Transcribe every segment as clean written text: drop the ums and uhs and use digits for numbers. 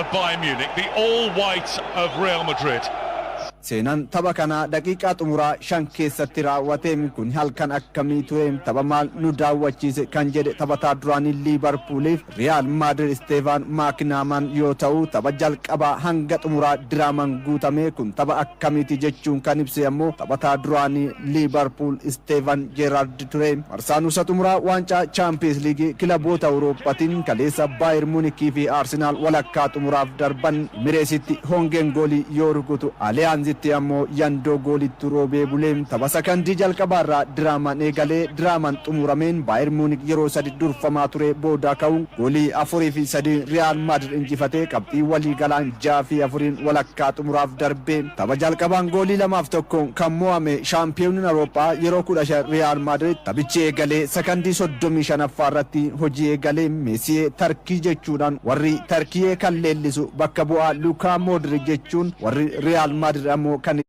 of Bayern Munich, the all-white of Real Madrid. Seenaan tapha kanaa daqiiqaa xumuraa 5 keessatti raawwate. Kun halkan akkamii ture? Tapha maal nu daawwachiise kan jedhe taphataa duraanii Liibarpuuliif Riyaal Maadrid Isteefaan Maakinaamaan yoo ta'u, tapha jalqabaa hanga xumuraa diraamaan guutame kun tapha akkamiiti jechuun kan ibse ammoo taphataa duraanii Liibarpuul Isteefan Jeeraard ture. Marsaa nuusa xumuraa waancaa Chaampiyeens Liigii kilaboota Awurooppaatiin kaleessa Baayer Muunikii fi Arsenaal walakkaa xumuraaf darban. Imireesitti hongeen goolii yoo rukutu, Aliyaanzitti ammoo yandoo goolittu roobee bule. Tapha sakandii jalqabaarraa diraamaan eegalee diraamaan xumurameen Baayer Muunik yeroo sadi durfamaa ture boodaa ka'uun goolii 4 fi 3n Riyaal Maadrid injifatee qabxii waliigalaan 6 fi 4n walakkaa xumuraaf darbe. Tapha jalqabaan goolii 2 fi 1n kan mo'ame shaampiyooniin Awurooppaa yeroo 15 Riyaal Maadrid taphichi eegalee sakandii 35ffaa irratti hojii eegale. Meesiyee Tarkii jechuudhaan warri Tarkiyee kan leellisu bakka bu'aa Lukaa Moodrik jechuun warri Riyaal Maadrid ammoo kan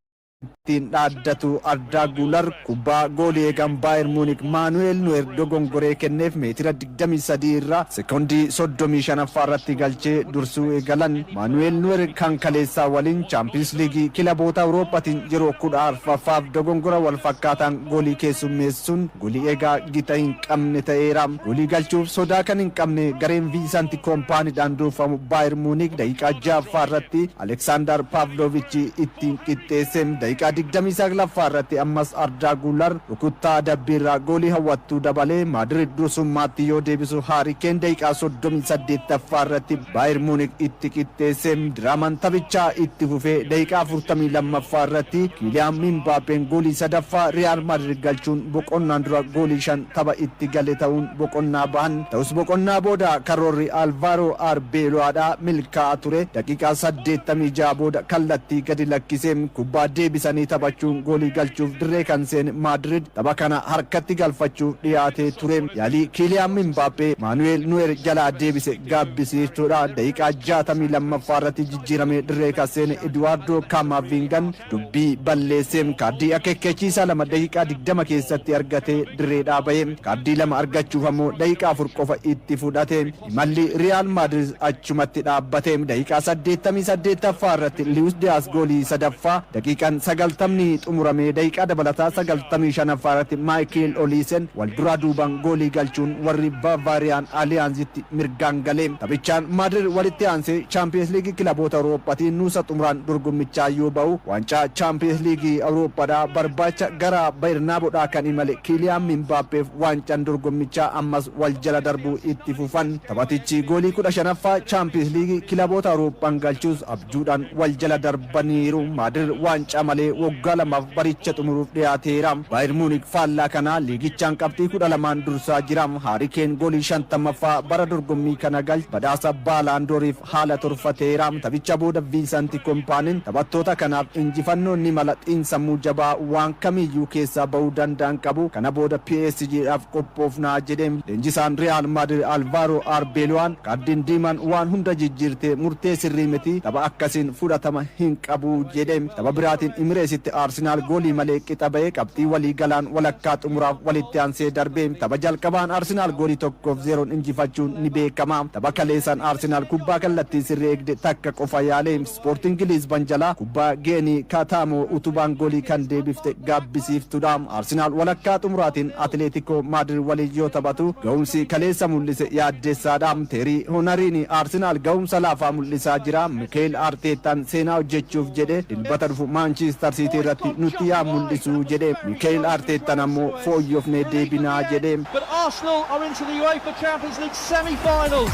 ittiin dhaaddatu Ardaa Guular kubbaa goolii eegan Baayer Muunik Maanu'eel Nu'eer dogongoree kenneef meetira 23 irraa sekoondii 35ffaa irratti galchee dursuu eegalan. Maanu'eel Nu'eer kan kaleessaa waliin Chaampiyoons Liigii kilaboota Awurooppaatiin yeroo 14ffaaf dogongora wal fakkaataan goolii keessummeessuun goolii eegaa gita hin qabne ta'eera. Goolii galchuuf sodaa kan hin qabne gareen Viinsanti Koompaaniidhaan durfamu Baayer Muunik daqiiqaa 6ffaa irratti Aleksaandar Paavloovichi ittiin qixxeesse. Daqiiqaa 29ffaa irratti ammas Ardaa Guular rukuttaa adabbiirraa goolii hawwattuu dabalee Maadrid dursummaatti yoo deebisu, Haarii Keen daqiiqaa 38ffaa irratti Baayer Muunik itti qixxeesse. Diraamaan taphichaa itti fufee daqiiqaa 42ffaa irratti Kiiliyaan Mimbaappeen goolii sadaffaa Riyaal Maadrid galchuun boqonnaan dura goolii 5 tapha itti gale ta'uun boqonnaa bahan. Ta'us boqonnaa booda karoorri Alvaaroo Arbeelo'aadhaa milkaa'aa ture. Daqiiqaa 86 booda kallattii gadi lakkisee kubbaa deebisanii taphachuun goolii galchuuf dirree kan seene Maadrid tapha kana harkatti galfachuuf dhiyaatee ture. Yaalii Kiiliyaan Mimbaappee Maanu'eel Nu'eer jalaa deebise gaabbisiistuudha. Daqiiqaa 62ffaa irratti jijjiiramee dirree kan seene Eduwaardoo Kaamaaviingan dubbii balleessee kaardii akeekkachiisaa 2 daqiiqaa 20 keessatti argatee dirreedhaa bahe. Kaardii 2 argachuuf ammoo daqiiqaa 4 qofa itti fudhate. Imalli Riyaal Maadrid achumatti dhaabbate. Daqiiqaa 88ffaa irratti Liwus Diyaas goolii sadaffaa, daqiiqaan 90ni xumuramee daqiiqaa dabalataa 95ffaa irratti Maayikeel Oliisen wal duraa duubaan goolii galchuun warri Baavaariyaan Aliyaanzitti mirgaan gale. Taphichaan Maadrid walitti aansee Chaampiyeens Liigii kilaboota Awurooppaatiin nuusa xumuraan dorgommichaa yoo ba'u, waancaa Chaampiyeens Liigii Awurooppaadhaa barbaacha gara Bayirnaabodhaa kan imale Kiiliyaan Mimbaappeef waancaan dorgommichaa ammas wal jala darbuu itti fufan. Taphatichi goolii 15ffaa Chaampiyeens Liigii kilaboota Awurooppaan galchus abjuudhaan wal jala darbaniiru. Maadrid waancaa malee waggaa lamaaf baricha xumuruuf dhiyaateera. Baayer Muunik faallaa kanaa liigichaan qabxii 12n dursaa jira. Haarii Keen goolii 50ffaa bara dorgommii kana galche badhaasa Baalaandooriif haala torfateera. Taphicha booda Viinsanti Kompaaniin taphattoota kanaaf injifannoon ni mala, xiinsammuu jabaa waan kamiiyyuu keessaa ba'uu danda'an qabu. Kana booda PSGdhaaf qophoofna jedhe. Leenjisaan Riyaal Maadrid Alvaaroo Arbeelo'aan kaardiin diimaan waan hunda jijjiirte, murtee sirrii miti, tapha akkasiin fudhatama hin qabu jedhe. Tapha biraatiin Imireesitti Arsenaal goolii malee qixa ba'e qabxii walii galaan walakkaa xumuraaf walitti aansee darbe. Tapha jalqabaan Arsenaal goolii 1 fi 0n injifachuun ni beekama. Tapha kaleessaan Arsenaal kubbaa kallattii sirrii eegde takka qofa yaale. Ispoortiingi Liizban jalaa kubbaa Geenii Kaataamoo utubaan goolii kan deebifte gaabbisiiftudha. Arsenaal walakkaa xumuraatiin Atileetikoo Maadrid waliin yoo taphatu ga'umsi kaleessa mul'ise yaaddessaadha. Teerii Honariin Arsenaal ga'umsa laafaa mul'isaa jira. Mikeel Arteettaan seenaa hojjechuuf jedhe Dilbata dhufu Maanchiistar Siitii irratti nutti yaa mul'isu jedhe. Mikeel Arteettaan ammoo fooyyofnee deebinaa jedhe. But Arsenal are into the UEFA Champions League semi-finals.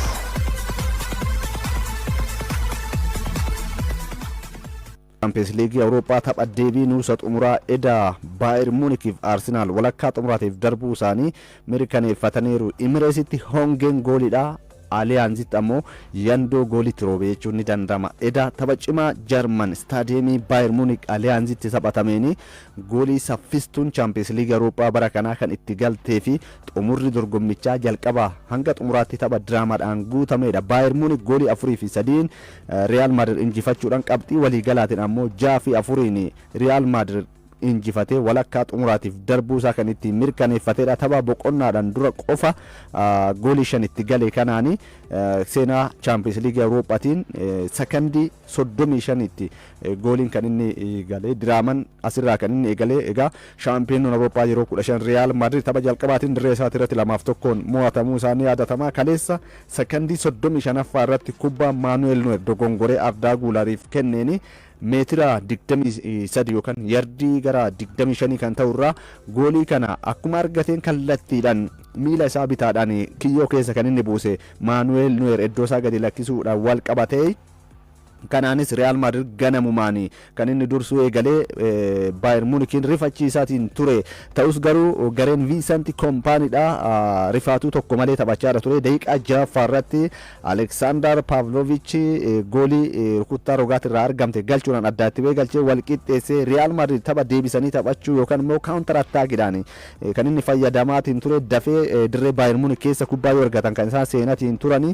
Chaampiyeens Liigii Awurooppaa tapha deebii nuusa xumuraa eda Baayer Muunikiif Arsenaal walakkaa xumuraatiif darbuu isaanii mirkaneeffataniiru. Imireesitti hongeen gooliidha. Aliyaanzitti ammoo yandoo goolitti roobe jechuun ni danda'ama. Eda tapha cimaa Jarman istaadiyeemii Baayer Muunik Aliyaanzitti taphatameen goolii saffistuun Chaampiyeens Liigii Awurooppaa bara kanaa kan itti galtee fi xumurri dorgommichaa jalqabaa hanga xumuraatti tapha diraamaadhaan guutameedha. Baayer Muunik goolii 4 fi 3n Riyaal Maadrid injifachuudhaan qabxii waliigalaatiin ammoo 6 fi 4n Riyaal Maadrid Injifatee walakkaa xumuraatiif darbuu isaa kan ittiin mirkaneeffatedha. Tapha boqonnaadhaan dura qofa goolii 5 itti gale kanaani seenaa Chaampiyoons Liigii Awurooppaatiin sakandii 35tti gooliin kan inni galee, diraaman asirraa kan inni eegalee. Egaa shaampiyoon Awurooppaa yeroo 15 Riyaal Maadrid tapha jalqabaatiin dirree isaati irratti 2-1n mo'atamuu isaanii yaadatama. Kaleessa sakandii 35ffaa irratti kubbaa Maanu'eel Nuwer dogongoree Ardaa Guulariif kenneeni meetira 23 yookaan yardii gara 25 kan ta'u irraa goolii kana akkuma argateen kallattiidhaan miila isaa bitaadhaan kiyyoo keessa kan inni buuse Maanu'eel Nuwer iddoo isaa gadi lakkisuudhaan wal qabatee. Kanaanis Riyaal Maadrid ganamumaan kan inni dursuu eegalee Baayern Muunikiin rifachiisaatiin ture. Ta'us garuu gareen Viisanti Koompaaniidha rifaatuu tokko malee taphachaa ture. Daqiiqaa 6ffaa irratti Aleksaandar Paavlooviich goolii rukuttaa rogaatirraa argamte galchuudhaan addaatti ba'ee galchee wal qixxeessee. Riyaal Maadrid tapha deebisanii taphachuu yookaan immoo counter attackiidhaan kan inni fayyadamaatiin ture. Dafee dirree Baayern Muunik keessa kubbaa yoo argatan kan isaan seenatiin turanii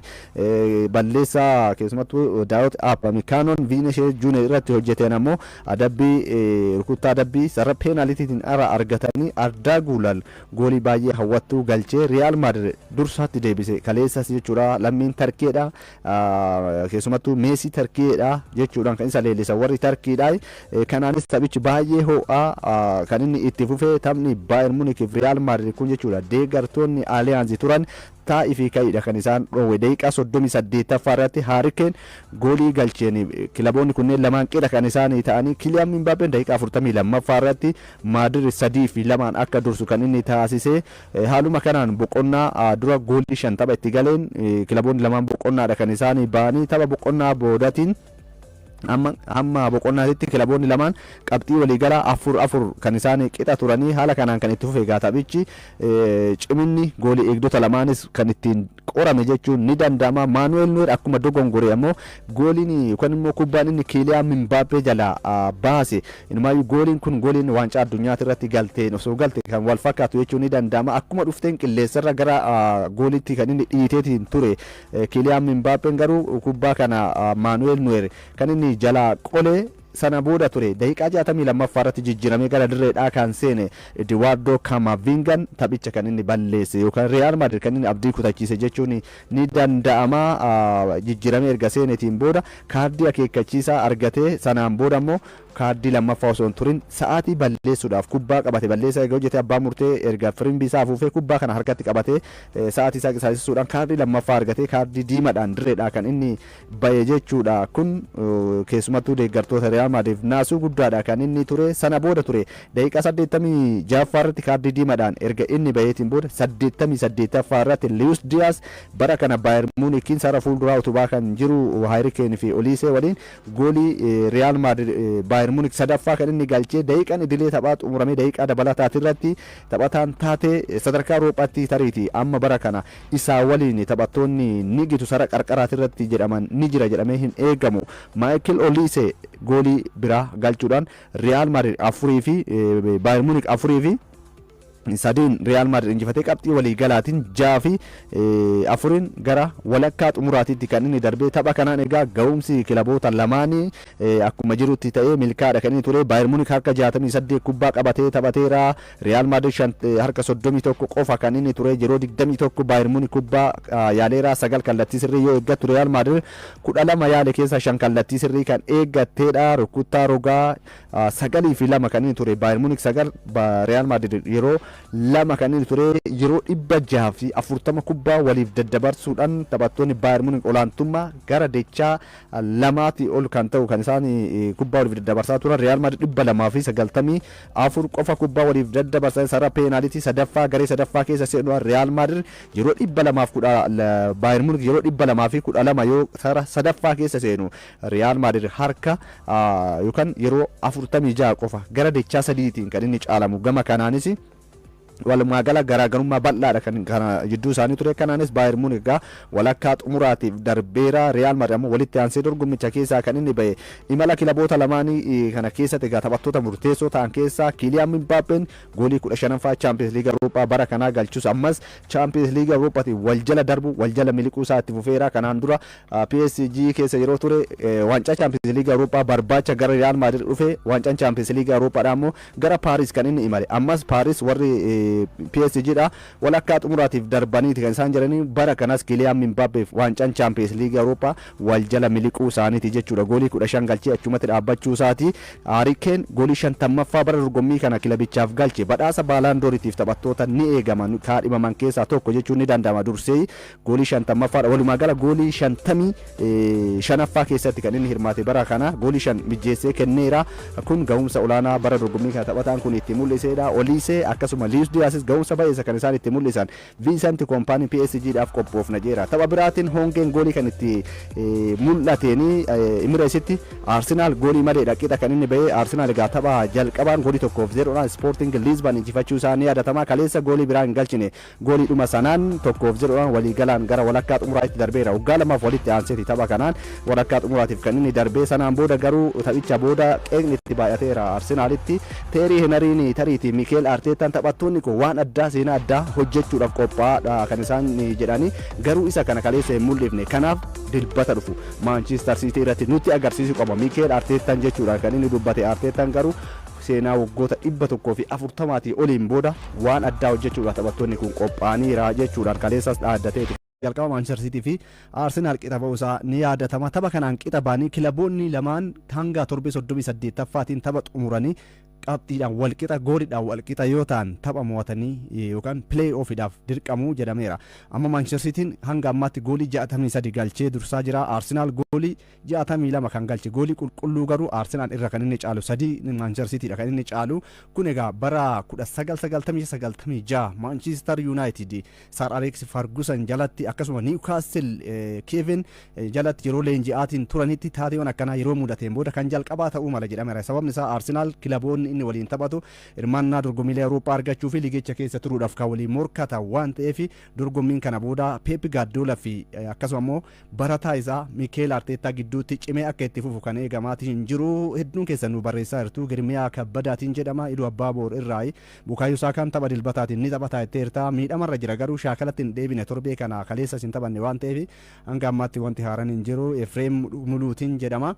balleessaa keessumattuu Daawot Upamecanoon Viinishees Juunior irratti hojjeteen ammoo adabbii, rukuttaa adabbii sarara peenaaliitiitiin ara argatanii Ardaa Guulal goolii baay'ee hawwattuu galchee Riyaal Maadrid dursaatti deebise kaleessas jechuudha. Lammiin Tarkiidha, keessumattuu Meesii Tarkiidha jechuudhaan kan isa leellisan warri Tarkiidha. Kanaanis taphichi baay'ee ho'aa kan inni itti fufee taphni Baayern Muunik fi Riyaal Maadrid kun jechuudha. Deeggartoonni Aaliyaanzii turan taa'ii fi ka'iidha kan isaan dhoowwe. Daqiiqaa 38ffaa irratti Haarikeen goolii galcheen kilaboonni kunneen lamaan qixa kan isaanii ta'anii. Kiliyaan Mimbaappeen daqiiqaa 42ffaa irratti Maadrid 3-2n akka dursu kan inni taasise. Haaluma kanaan boqonnaa dura goolii 5 tapha itti galeen kilaboonni lamaan boqonnaadha kan isaanii ba'anii. Tapha boqonnaa boodatiin amma hamma boqonnaatitti kilaboonni lamaan qabxii waliigalaa 4 4 kan isaan qixa turanii. Haala kanaan kan itti fufe egaa taphichi ciminni goolii eegdota lamaanis kan ittiin qorame jechuun ni danda'ama. Maanu'eel Nuwer akkuma dogongore ammoo gooliin yookaan immoo kubbaan inni Kiiliyaan Mimbaappee jalaa baase, inumaayyuu gooliin kun gooliin waancaa addunyaati irratti galteen osoo galte kan wal fakkaatu jechuun ni danda'ama. Akkuma dhufteen qilleensarra gara gooliitti kan inni dhiiteetiin ture Kiiliyaan Mimbaappeen, garuu kubbaa kana Maanu'eel Nuwer kan inni jalaa qolee. Sana booda ture daqiiqaa 62ffaa irratti jijjiiramee gara dirreedhaa kan seene Ediwaardoo Kaamavingan taphicha kan inni balleesse yookaan Riyaal Maadrid kan inni abdii kutachiise jechuun ni danda'ama. Jijjiiramee erga seenetiin booda kaardii akeekkachiisaa argatee, sanaan booda immoo kaardii lammaffaa osoo hin turin sa'aatii balleessuudhaaf kubbaa qabate. Balleessaa erga hojjetee, abbaa murtee erga firimbii isaa afuufee, kubbaa kana harkatti qabatee sa'aatii isaa qisaasisuudhaan kaardii lammaffaa argatee kaardii diimadhaan dirreedhaa kan inni baye jechuudha. Kun keessumattuu deeggartoota Riyaal Maadriif naasuu guddaadha kan inni ture. Sana booda ture daqiiqaa 86ffaa irratti kaardii diimadhaan erga inni bayeetiin booda 88ffaa irratti Luis Diyaas, bara kana Baayern Muunikiin sarara fuulduraa utubaa kan jiru Haayirikeen fi Oliisee waliin, goolii Riyaal Maadrid Baayern Muunik sadaffaa kan inni galchee. Daqiiqaan idilee taphaa xumuramee daqiiqaa dabalataati irratti taphataan taatee sadarkaa Awurooppaatti tariiti amma bara kana isaa waliin taphattoonni ni gitu sarara qarqaraati irratti jedhaman ni jira jedhamee hin eegamu. Maayikil Oliisee goolii biraa galchuudhaan Riyaal Maadrid 4 fi Baayern Muunik 4-3n Riyaal Maadrid injifatee qabxii waliigalaatiin 6-4n gara walakkaa xumuraatiitti kan inni darbee. Tapha kanaan egaa ga'umsi kilaboota lamaanii akkuma jirutti ta'ee milkaadha kan inni ture. Baayern Muunik harka 68 kubbaa qabatee taphateera. Riyaal Maadrid harka 31 qofa kan inni ture. Yeroo 21 Baayern Muunik kubbaa yaaleera, 9 kallattii sirrii yoo eeggattu, Riyaal Maadrid 12 yaale keessa 5 kallattii sirrii kan eeggatteedha. Rukuttaa rogaa 9-2 kan inni ture. Baayern Muunik 9, Riyaal Maadrid yeroo 2 kan inni ture. Yeroo 640 kubbaa waliif daddabarsuudhaan taphattoonni Baayern Muunik olaantummaa gara dachaa lamaatii ol kan ta'u kan isaan kubbaa waliif daddabarsaa turan. Riyaal Maadrid 294 qofa kubbaa waliif daddabarsan. Sarara peenaalitii sadaffaa garee sadaffaa keessa seenuudhaan Riyaal Maadrid yeroo 210, Baayern Muunik yeroo 212 yoo sarara sadaffaa keessa seenu, Riyaal Maadrid harka yookaan yeroo 46 qofa, gara dachaa sadiitiin kan inni caalamu. Gama kanaanis Walumaa gala garaagarummaa bal'aadha kan kana jidduu isaanii ture. Kanaanis Baayern Muunik egaa walakkaa xumuraatiif darbeera. Riyaal Maadrid ammoo walitti aansee dorgommicha keessaa kan inni ba'e. Imala kilaboota lamaanii kana keessatti egaa taphattoota murteessoo ta'an keessaa Kiiliyaan Mimbaappeen goolii 15ffaa Chaampiyeens Liiga Awurooppaa bara kanaa galchus, ammas Chaampiyeens Liiga Awurooppaatiin wal jala darbu, wal jala miliquu isaa itti fufeera. Kanaan dura PSG keessa yeroo ture waancaa Chaampiyeens Liiga Awurooppaa barbaacha gara Riyaal Maadrid dhufe. Waancaan Chaampiyeens Liiga Awurooppaadha ammoo gara Paaris kan inni imale. Ammas Paaris warri PSG dha walakkaa xumuraatiif darbaniiti kan isaan jiranii. Bara kanas Kiiliyaan Mbaappeef waancaan Chaampiyeens Liigii Awurooppaa wal jala miliquu isaaniiti jechuudha. Goolii 15 galchee achumatti dhaabbachuu isaati. Haari Keen goolii 50ffaa bara dorgommii kana kilabichaaf galche. Badhaasa Baalaandooritiif taphattoota ni eegaman, kaadhimaman keessaa tokko jechuun ni danda'ama. Dursee goolii 50ffaadha. Walumaa gala goolii 55ffaa keessatti kan inni hirmaate. Bara kana goolii 5 mijjeessee kenneera. Kun ga'umsa olaanaa bara dorgommii kana taphataan kun itti mul'iseedha. Oliisee akkasuma Liis Diyaasis ga'umsa baay'eessa kan isaan itti mul'isan. Viinsant Koompaanii PSGdhaaf qophoofna jeera. Tapha biraatiin hongeen goolii kan itti mul'ateen Imireesitti Arsenaal goolii maleedha qixa kan inni ba'e. Arsenaal egaa tapha jalqabaan goolii 1-0dhaan Sporting Lisbon injifachuu isaa ni yaadatama. Kaleessa goolii biraa hin galchine. Goolii dhuma sanaan 1-0dhaan waliigalaan gara walakkaa xumuraatti darbeera. Waggaa lamaaf walitti aanseeti tapha kanaan walakkaa xumuraatiif kan inni darbe. Sanaan booda garuu taphicha booda qeeqni itti baay'ateera Arsenaalitti. Teerii Henariin tariitii Mikeel Arteetaan taphattoonni koo waan addaa, seenaa addaa hojjechuudhaaf qophaa'aadha kan isaan jedhanii, garuu isa kana kaleessa hin mul'ifne. Kanaaf Dilbata dhufu Maanchiistar Siitii irratti nutti agarsiisuu qaba Mikeel Arteetaan jechuudhaan kan inni dubbate. Arteetaan garuu seenaa waggoota 140-tii oliin booda waan addaa hojjechuudhaaf taphattoonni kun qophaa'aniira jechuudhaan kaleessas dhaaddateeti. Jalqaba Maanchiistar Siitii fi Arsenaal qixa ba'uu isaa ni yaadatama. Tapha kanaan qixa ba'anii kilaboonni lamaan hanga torbee 38ffaatiin tapha xumuranii qabxiidhaan walqixa, gooliidhaan walqixa yoo ta'an tapha mo'atanii yookaan play offiidhaaf dirqamuu jedhameera. Amma Maanchiistar Siitiin hanga ammaatti goolii 63 galchee dursaa jira. Arsenaal goolii 62 kan galche. Goolii qulqulluu garuu Arsenaal irra kan inni caalu 3, Maanchiistar Siitiidha kan inni caalu. Kun egaa bara 1995-96 Maanchiistar Yuunaayitid Sar Aleeks Fargusan jalatti, akkasuma Niwkaastil Keevin jalatti yeroo leenji'aatiin turanitti taateewwan akkanaa yeroo mudateen booda kan jalqabaa ta'uu mala jedhameera. Sababni isaa Arsenaal kilaboonni inni waliin taphatu hirmaannaa dorgommiilee Awurooppaa argachuu fi liigicha keessa turuudhaaf kan waliin morkatan waan ta'eef, dorgommiin kana booda Pep Guardiola fi akkasuma immoo barataa isaa Mikeel Arteettaa gidduutti cimee akka itti fufu kan eegamaatii hin jiru. Hedduun keessan nu barreessaa jirtu. Girmiyaa Kabbadaatiin jedhama. Iluu Abbaa Boor irraayi. Bukaayoo Saakaan tapha Dilbataatiin ni taphataa jetteerta. Miidhamarra jira, garuu shaakalatti hin deebine torbee kana. Kaleessas hin taphanne waan ta'eef hanga ammaatti wanti haaraan hin jiru. Efreem Muluutiin jedhama.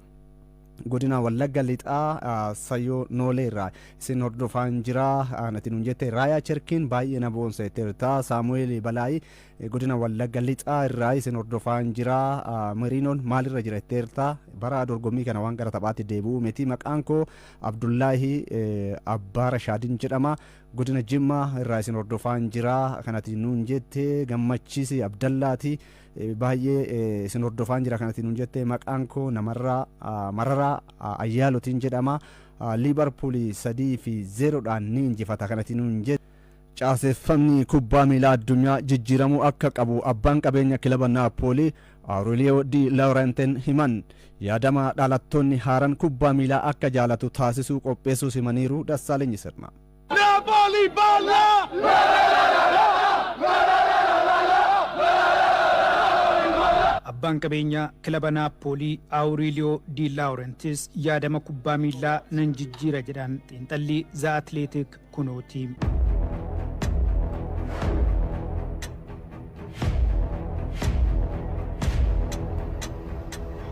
Godina Wallagga Lixaa Sayyoo Noolee irraa isin hordofaan jira. Nati nuun jette. Raayaa Cherkiin baay'ee na boonsa jetteerta. Saamu'eel Balaayi godina Wallagga Lixaa irraa isin hordofaan jira. Meriinoon maalirra jira jetteerta. Bara dorgommii kana waan gara taphaatti deebi'uu miti. Maqaan koo Abdullaahi Abbaa Rashaadin jedhama. Godina Jimmaa irraa isin hordofaan jira. Kanati nuun jette. Gammachiisi Abdallaati. Baay'ee isin hordofaan jira kanati nuun jette. Maqaan koo Namarraa Mararaa Ayyaalotiin jedhama. Liibarpuul 3-0dhaan ni injifata kanati nuun jette. Caaseffamni kubbaa miilaa addunyaa jijjiiramuu akka qabu abbaan qabeenya kilaba Naapoolii Aurelio Di Laurentiis himan. Yaadama dhalattoonni haaran kubbaa miilaa akka jaalatu taasisuu qopheessuus himaniiru. Dassaalenyi Sirna. Napoli balla! Abbaan qabeenyaa kilaba Naappoolii Aurelio Di Laurentiis yaadama kubbaa miilaa nan jijjiira jedhan. Xiinxalli The Athletic kunooti.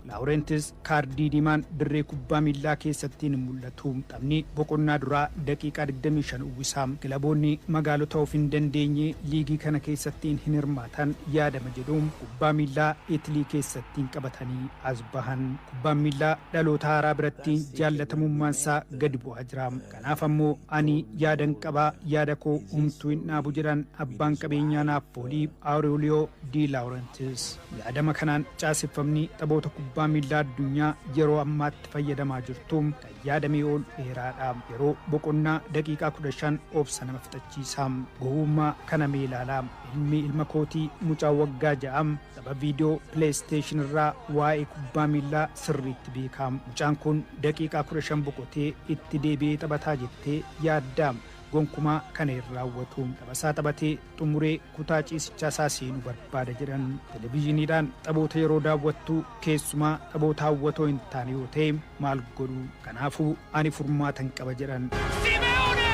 Laawurentis kaardii diimaan dirree kubbaa miillaa keessatti hin mul'atu. Taphni boqonnaa duraa daqiiqaa 25 uwwisa. Kilaboonni magaalota of hin dandeenye liigii kana keessatti hin hirmaatan yaadama jedhu kubbaa miillaa Itilii keessatti hin qabatanii as bahan. Kubbaan miillaa dhaloota haaraa biratti jaallatamummaan isaa gadi bu'aa jira. Kanaaf ammoo ani yaadan qabaa, yaada koo humtuu hin dhaabu jedhan abbaan qabeenyaa Naappoolii Aurelio Di Laurentiis. Yaadama kanaan caaseffamni taphoota kubbaa miillaa addunyaa yeroo ammaatti fayyadamaa jirtu kan yaadamee ol dheeraadha. Yeroo boqonnaa daqiiqaa 15 obsa nama fixachiisa. Gowwummaa kana mee ilaalaa. Ilmi ilma kootii mucaa waggaa 6 tapha viidiyoo PlayStation irraa waa'ee kubbaa miillaa sirriitti beeka. Mucaan kun daqiiqaa 15 boqotee itti deebi'ee taphataa jettee yaadda? Gonkumaa kana hin raawwatu. Taphasaa taphatee xumuree kutaa ciisichaa isaa seenuu barbaada jedhan. Televezyiiniidhaan taphoota yeroo daawwattu, keessumaa taphoota hawwatoo hin taane yoo ta'e, maal godhu? Kanaafuu ani furmaatan qaba jedhan. Simeone!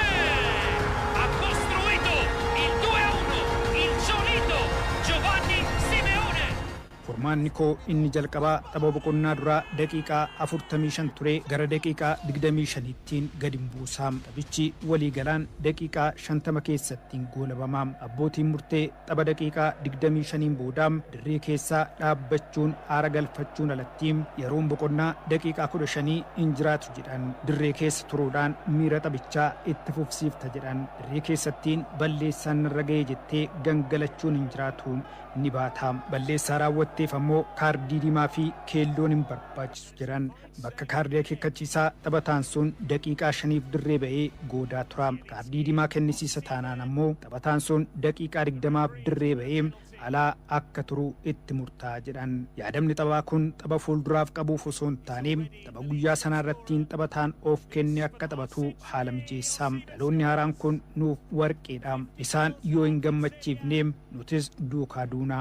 Ha costruito il 2-1, il Cholito Giovanni Simeone! Furmaanni koo inni jalqabaa tapha boqonnaa duraa daqiiqaa 45 ture gara daqiiqaa 25ttiin gadi buusaa. Taphichi waliigalaan daqiiqaa 50 keessattiin goolabama. Abbootiin murtee tapha daqiiqaa 25 booda dirree keessaa dhaabbachuun aara galfachuun alatti yeroon boqonnaa daqiiqaa 15 hin jiraatu jedhan. Dirree keessa turuudhaan miira taphichaa itti fufsiifta jedhan. Dirree keessattiin balleessaan narra ga'e jettee gangalachuun hin jiraatu, ni baata. Balleessaa raawwatteef ammoo kaardii diimaa fi keelloon hin barbaachisu jedhan. Bakka kaardii akeekkachiisaa taphataan sun daqiiqaa 5f dirree ba'ee goodaa tura. Kaardii diimaa kennisiisa taanaan ammoo taphataan sun daqiiqaa 20f dirree ba'ee alaa akka turu itti murtaa'a jedhan. Yaadamni taphaa kun tapha fuulduraaf qabuuf osoo hin taane tapha guyyaa sanaa irrattiin taphataan of kenne akka taphatu haala mijeessa. Dhaloonni haaraan kun nuuf warqeedha. Isaan yoo hin gammachiifne nutis duukaa duuna.